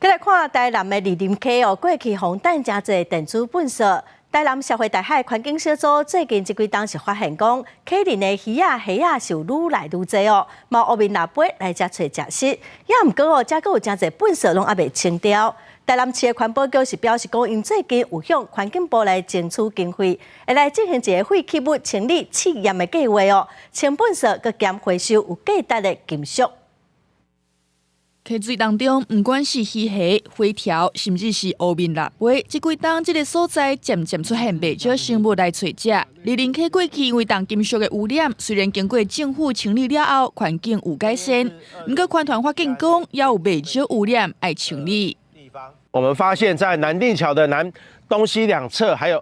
來看台南的二林溪哦，過去予人誠濟電子糞埽。台南社會大海環境小組最近這幾冬是發現講，溪裡的魚仔、蝦仔是有愈來愈濟哦，嘛烏面蜊飛來遮揣食食，也毋過哦，遮閣有誠濟糞埽攏猶未清掉。台南市的環保局是表示講，𪜶最近有向環境部來爭取經費，會來進行一个廢棄物清理試驗的計劃哦，清糞埽閣兼回收有價值的金屬。溪水當中，毋管是魚蝦、火條，甚至是烏面蜊飛，這幾冬這个所在漸漸出現袂少生物來揣食。二林溪過去因為重金屬的污染，雖然經過政府清理了後，環境有改善，毋過環團發現講，猶有袂少污染愛清理。我們發現，在南碇橋的南東西兩側，還有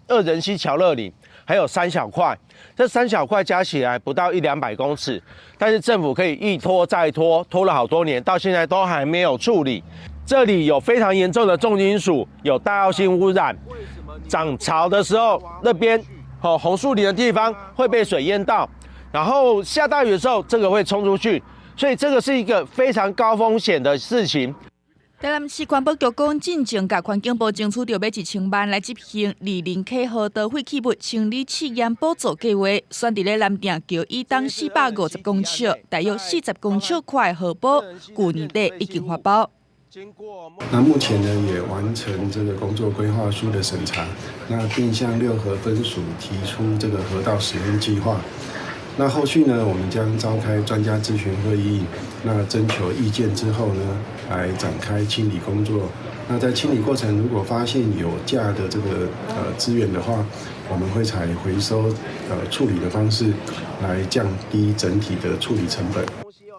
二仁溪橋樂里，還有三小塊，這三小塊加起來不到一兩百公尺，但是政府可以一拖再拖，拖了好多年，到現在都還沒有處理。這裡有非常嚴重的重金屬，有戴奧辛污染。漲潮的時候，那邊哦紅樹林的地方會被水淹到，然後下大雨的時候，這個會衝出去，所以這個是一個非常高風險的事情。台南市環保局講，進前共環境部爭取著欲1000萬來執行二林溪河道廢棄物清理試驗補助計劃，選佇咧南碇橋以東450公尺，大約40公尺寬河坡，舊年底已經發包。那目前呢，也完成這個工作規劃書的審查，那並向六合分署提出這個河道使用計劃。那後續呢，我們將召開專家諮詢會議，那徵求意見之後呢，來展開清理工作。那在清理過程，如果發現有價的這個資源的話，我們會採回收處理的方式，來降低整體的處理成本。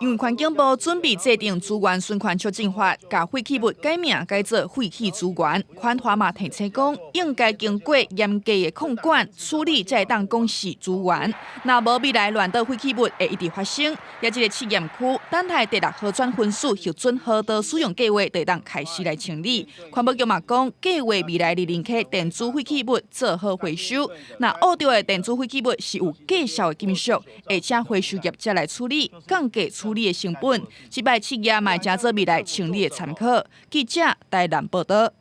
因為環境部準備制定資源循環促進法，共廢棄物改名改做廢棄資源。環團嘛提醒講，應該經過嚴格的控管處理，才會當講是資源。若無未來亂倒廢棄物會一直發生。也這个試驗區等待第六河川分署核准河道使用計劃，就會當開始來清理。環保局嘛講，計劃未來二林溪電子廢棄物做好回收，若挖著的電子廢棄物是有價數的金屬，會請回收業者來處理，降低處理的成本。這擺試驗嘛，成做未來清理的參考。記者台南報導。